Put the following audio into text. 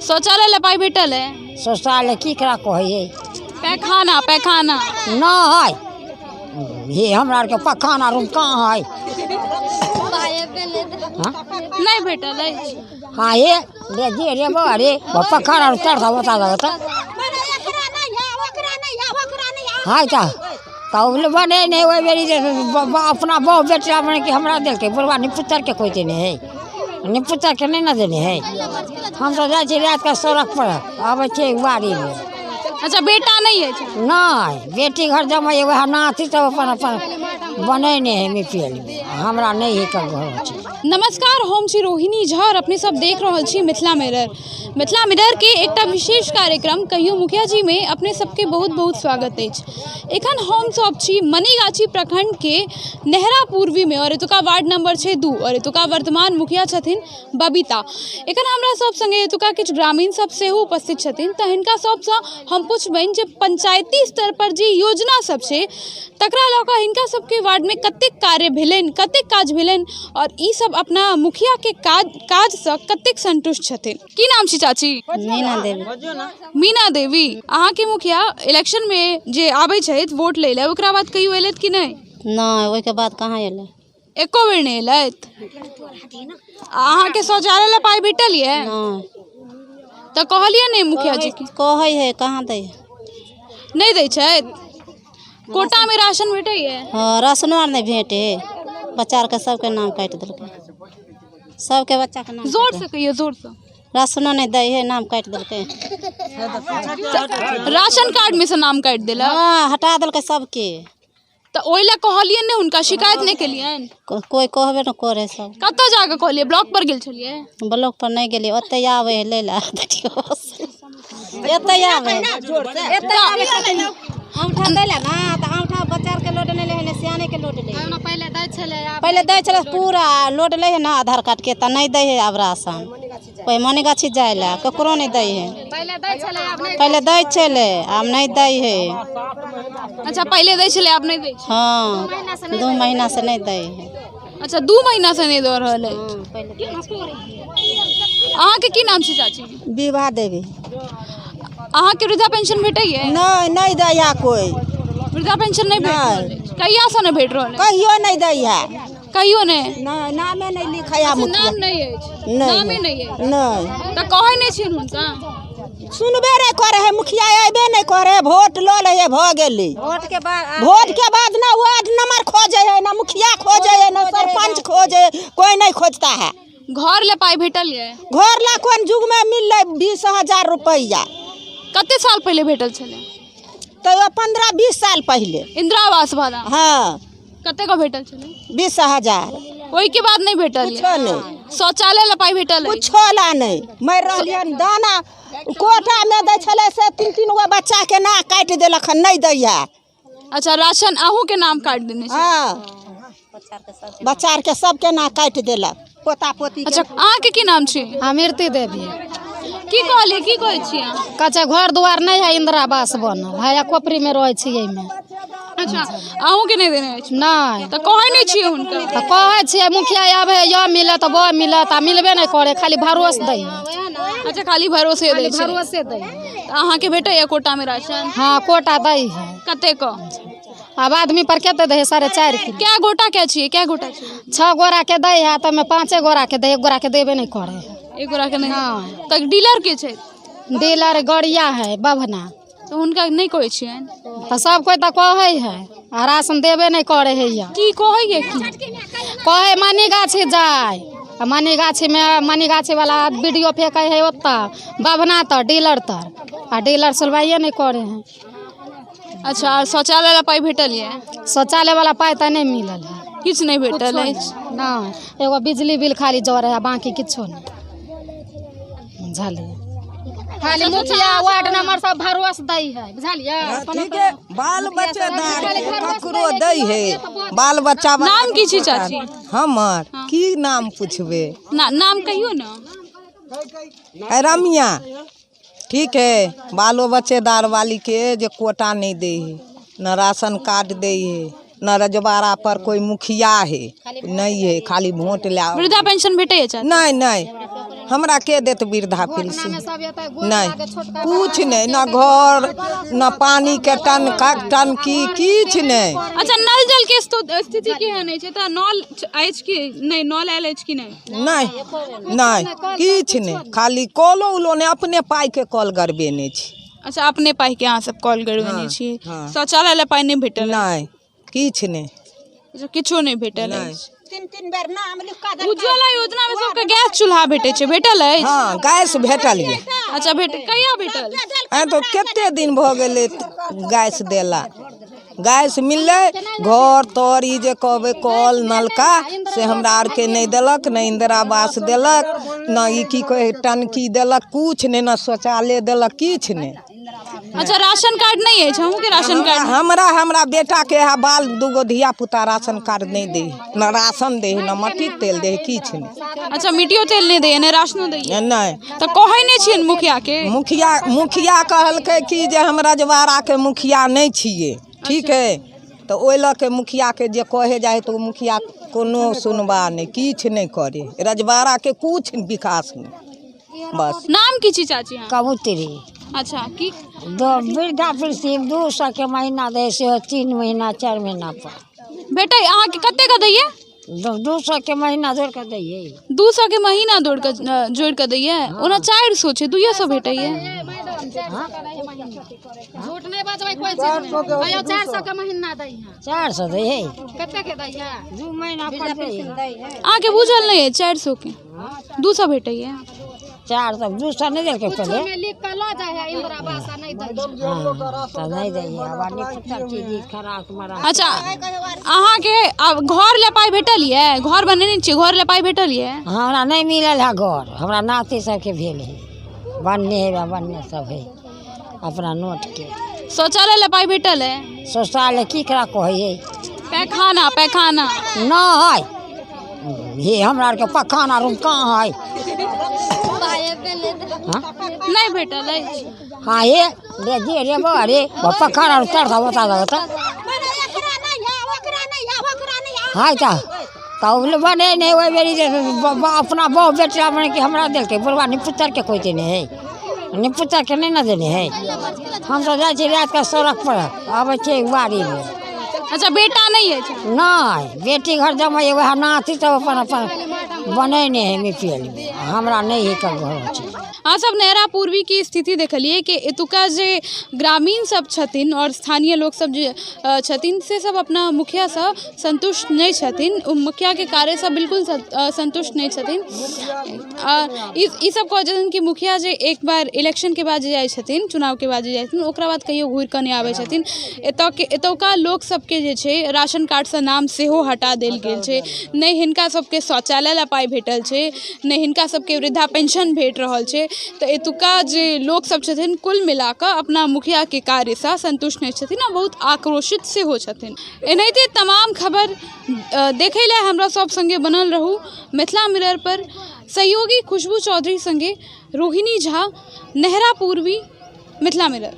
शौचालय लए पाइ भेटल है? शौचालय की करा कहै है? पैखाना, पैखाना। नहि, हे हमरा आरके पखाना रूम कहाँ है? हाँ? नहि भेटल अछि? हाँ, हे रे जे रे बा रे पखाना रूम चढ़ता बता दो तो। हाँ, तऽ बने नहि ओहि बेरी जे अपना बहु बेटा बने कि हमरा देलकै बुढ़बा निपुत्तरके कोइ देने है? निपुत्तरके नहि ने देने है। हम तऽ जाइ छी रातिके सड़क पर, आबै छियै बाड़ीमे। अच्छा, बेटा नहि अछि? नहि, बेटी घर जमाइ वएह नाती सब अपन अपन बनेने है बीपीएलमे, हमरा नहि है घर छै। नमस्कार, हम छी रोहिणी झा और अपने सब देख रहल छी मिथिला मिरर। मिथिला मिरर के एकटा विशेष कार्यक्रम कहियो मुखिया जी में अपने सबके बहुत बहुत स्वागत अछि। एखन हम सब छी मनीगाछी प्रखंड के नेहरा पूर्वी में और एतुका वार्ड नंबर छै 2 और एतुका वर्तमान मुखिया छथिन बबीता। एखन हमरा सब संगे एतुका किछु ग्रामीण सब सेहो उपस्थित छथिन, तऽ हिनका सबसँ हम पुछबनि जे पंचायती स्तर पर जे योजना सब छै तकरा लऽ कऽ हिनका सबके वार्डमे कतेक कार्य भेलनि, कतेक काज भेलनि और ई सब अपना मुखियाके काजसँ कतेक संतुष्ट छथिन। की नाम छी चाची? मीना देवी। मीना देवी, अहाँके मुखिया इलेक्शनमे जे आबै छथि वोट लै लए, ओकरा बाद कहियो एलथि कि नहि? नहि, ओहिके बाद कहाँ एलै। एको बेर नहि एलथि? अहाँके शौचालय लए पाइ भेटल यऽ? नहि। तऽ कहलियै नहि मुखिया जी के? कहै है, कहाँ दै है। नहि दै छथि? कोटामे राशन भेटैए? हँ, राशनो आर नहि भेटे है। बच्चा आरके सबके नाम काटि देलकै, सबके बच्चाके नाम। जोरसँ कहियौ, जोरसँ। राशनो नहि दै है, नाम काटि देलकै। राशन कार्डमे से नाम काटि देलक? हँ, हटा देलकै सबके। तऽ ओहि लए कहलियनि नहि हुनका? शिकायत नहि केलियनि? कोइ कहबे नहि करै सब। कतऽ जाकऽ कहलियै? ब्लॉक पर गेल छलियै? ब्लॉक पर नहि गेलियै, ओतहि आबै है लै लए, एतहि आबै, एतहि आबै। औंठा दै लए ने तऽ औंठा बच्चा आरके लोड नहि लै है, ने सियानेके लोड लै है। पहिले दै छलै, पहिले दै छलै पूरा लोड लै है ने आधार कार्डके, तऽ नहि दै है आब राशन। कोइ मनीगाछी जाइ लए ककरो नहि दै है। पहिले दै छलै, आब नहि। पहिले दै छलै, आब नहि दै है। अच्छा, पहिले दै छलै, आब नहि दै छै? हँ, 2 महीना से नहि दै है। अच्छा, 2 महीना से नहि दऽ रहल अछि। अहाँके की नाम छै चाची? विभा देवी। अहाँके वृद्धा पेंशन भेटैए? नहि, नहि दै है कोइ। वृद्धा पेंशन नहि भेट रहल अछि? कहियासँ नहि भेट रहल अछि? कहियो नहि दै है। कहियो नहि? नहि, नामे नहि लिखै है मुखिया। नाम नहि अछि? नहि। नामे नहि अछि? नहि। तऽ कहै नहि छियनि हुनका? सुनबे नहि करे है मुखिया, अयबे नहि करे है। वोट लऽ लै है, भऽ गेलै। वोट के बाद, वोट के बाद ना वार्ड नंबर खोजे है, ना मुखिया खोजे है, ना सरपंच खोजे है, कोई नहीं खोजता है। घर लए पाइ भेटल यऽ? घर ला कोन युग में मिललै 20,000 रुपैआ। कते साल पहिले भेटल छलै? तैयो 15-20 साल पहिले। इंदिरा आवास वाला? हँ। कते के भेटल छलै? 20,000। ओहिके बाद नहि भेटल? कुछो नहि। शौचालय लए पाइ भेटल अछि? कुछो ला नहि। मरि रहलियै हन। दाना कोटामे दै छलै से 3-3 गो बच्चाके नाक काटि देलक हन, नहि दै है। अच्छा, राशन अहूँके नाम काटि देने छै? हँ, बच्चा आरके सबके नाक काटि देलक, पोता पोती। अच्छा, अहाँके की नाम छै? अमृति देवी। की कहलियै? की कहै छियै अहाँ? कहै छै घर दुआर नहि है, इंदिरा आवास बनल है, कोपरीमे रहै छियै एहिमे। अच्छा, अहूँके नहि देने अछि? नहि। तऽ कहै नहि छियै हुनका? तऽ कहै छियै, मुखिया आबै है, यऽ मिलत वो मिलत, आ मिलबे नहि करै, खाली भरोस दै है। अच्छा, खाली भरोसे दै छै? भरोसे दै है। तऽ अहाँके भेटैया कोटामे राशन? हँ, कोटा दै है। कते क? आब आदमी पर कते दै है? 4.5 किलो। कै गोटा के छियै? कै गोटा छियै? 6 गोरा के दै है, तऽ 5 गोरा के दै, 1 गोरा के देबे नहि करै है। 1 गोरा के नहि? तऽ डीलर के छै? डीलर गड़िया है, बभना। तऽ हुनका नहि कहै छियनि? तऽ सब कोइ तऽ कहै है, आ राशन देबे नहि करै है। यऽ की कहैया? की कहै? मनीगाछी जाय, आ मनीगाछीमे मनीगाछी वाला वीडियो फेकै है ओतऽ बभना तर, डीलर तर, आ डीलर सुनवाइए नहि करै है। अच्छा, आ शौचालय लए पाइ भेटल यऽ? शौचालय वाला पाइ तऽ नहि मिलल है। किछु नहि भेटल अछि? नहि, एगो बिजली बिल खाली जरै है, बाकी किछो नहि। बुझलियै? खाली मुखिया वार्ड नंबर सब भरोस दै है, बुझलियै? ठीक है, बाल बच्चेदार ककरो दै है बाल बच्चा। नाम की छी चाची? हमर की नाम पुछबै? ना, नाम कहियौ ने। रमिया। ठीक है, बालो बच्चेदार वाली के जे कोटा नहीं दे है, न राशन कार्ड दे है, न रजवाड़ा पर कोई मुखिया है नहीं है, खाली वोट ला। वृद्धा पेंशन भेटैया चाची? नहीं नहीं। हमरा के देत वृद्धा पेंशन? नहि, कुछ नहि, न घर न पानी के टंकी, किछु नहि। अच्छा, नल जल के स्थिति केहन अछि? एतऽ नल अछि कि नहि? नल आयल अछि कि नहि? नहि नहि, किछु नहि, खाली कलो उलो नहि, अपने पाइके कल गड़बेने छी। अच्छा, अपने पाइ के अहाँ सब कॉल गड़बेने छी? हाँ। शौचालय लए पाइ नहि भेटल? नहि, किछु नहि। अच्छा, किछो नहि भेटल नहि। अछि। उज्ज्वला योजना मे सबके गैस चूल्हा भेटै छै, भेटल अछि? हँ, गैस भेटल यऽ। अच्छा, भेट कहिया भेटल? आँय, तऽ कते दिन भऽ गेलै गैस देला। गैस मिललै, घर तर ई जे कहबै कल नलका से हमरा आरके नहि देलक, नहि इन्दिरा आवास देलक, ने ई की कहै टंकी देलक, कुछ नहि, ने शौचालय देलक, किछु नहि। अच्छा, राशन कार्ड नहि अछि? अहूँके राशन कार्ड? हमरा हमरा बेटाके है, बाल दूगो धिया पुता, राशन कार्ड नहि दै है, ने राशन दै है, ने मट्टी तेल दै है, किछु नहि। अच्छा, मिट्टियो तेल नहि दैया, नहि राशनो दैया? नहि। तऽ कहै नहि छियनि मुखिया के? मुखिया मुखिया कहलकै कि जे हम रजवाड़ाके मुखिया नहि छियै, ठीक है? तऽ ओहि लऽ के मुखियाके जे कहै जाइ तऽ ओ मुखिया कोनो सुनबा नहि, किछु नहि करै, रजवाड़ाके कुछ विकास नहि, बस। नाम की छी चाची अहाँ? कबूतरी। अच्छा, की? दो वृद्धा पेंशन 200 के महीना दै, सेहो 3 महीना 4 महीना पर। भेटै अहाँके? कते के दैया? 200 के महीना जोड़ि कऽ दैयै। 200 के महीना जोड़ि कऽ जोड़ि कऽ दैया? ओना 400 छै, 200 भेटैया? झूठ नहि बजबै कोइ चीज। 400 के महीना दै है। 400 दै है। कते के दै है? 2 महीना पर दै है। अहाँके बुझल नहि अछि? 400 के 200 भेटैया? 400, 200 नहि देलकै पहिले। मे लिख कऽ लऽ जाइ है इंदिरा आवास आ नहि दै है। हाँ, तऽ नहि दै है। आब निपुतर चीज खराक मरा। अच्छा, अहाँके आब घर लए पाइ भेटल यऽ? घर बनेने छियै? घर लए पाइ भेटल यऽ? हमरा नहि मिलल है घर, हमरा नाती सबके भेल है, बनने है, बनने सब है अपना नोटके। शौचालय लए पाइ भेटल है? शौचालय की करा कहै है? पैखाना, पैखाना। नहि हे, हमरा आरके पखाना रूम कहाँ है? हाँ? नहि भेटल अछि? हाँ, हे रे जे रे बा रे पखाना रूम चढ़ता बता दो तऽ। हाँ, तऽ बने नहि ओहि बेरी जे अपना बहु बेटा बने कि हमरा देलकै। बुढ़बा निपुत्तरके कोइ देने है? निपुत्तरके नहि ने देने है। हमसब जाइ छियै रातिके सड़क पर, आबै छियै बाड़ीमे। अच्छा, बेटा नहि अछि? नहि, बेटी घर जमाइ वएह नाती सब अपन अपन बनेने है बीपीएलमे, हमरा नहि है कब घर छै। अहाँ सब नहरा पूर्वी के स्थिति देखलियै कि एतुका जे ग्रामीण सब छथिन और स्थानीय लोक सब जे छथिन से सब अपना मुखियासँ संतुष्ट नहि छथिन। ओ मुखियाके कार्यसँ बिल्कुल संतुष्ट नहि छथिन। ई सब कहै छथिन कि मुखिया जे एक बार इलेक्शनके बाद जे जाइ छथिन, चुनावके बाद जे जाइ छथिन, ओकरा बाद कहियो घुरि कऽ नहि आबै छथिन। एतऽके एतुका लोक सबके जे छै राशन कार्डसँ नाम सेहो हटा देल गेल छै। नहि हिनका सबके शौचालय लए पाइ भेटल छै, नहि हिनका सबके वृद्धा पेंशन भेट रहल छै। तऽ एतुका जे लोकसब छथिन कुल मिलाकऽ अपना मुखियाके कार्यसँ संतुष्ट नहि छथिन आ बहुत आक्रोशित सेहो छथिन। एनाहिते तमाम खबर देखै लए हमरा सब सङ्गे बनल रहू मिथिला मिरर पर। सहयोगी खुशबू चौधरी सङ्गे रोहिणी झा, नेहरा पूर्वी, मिथिला मिरर।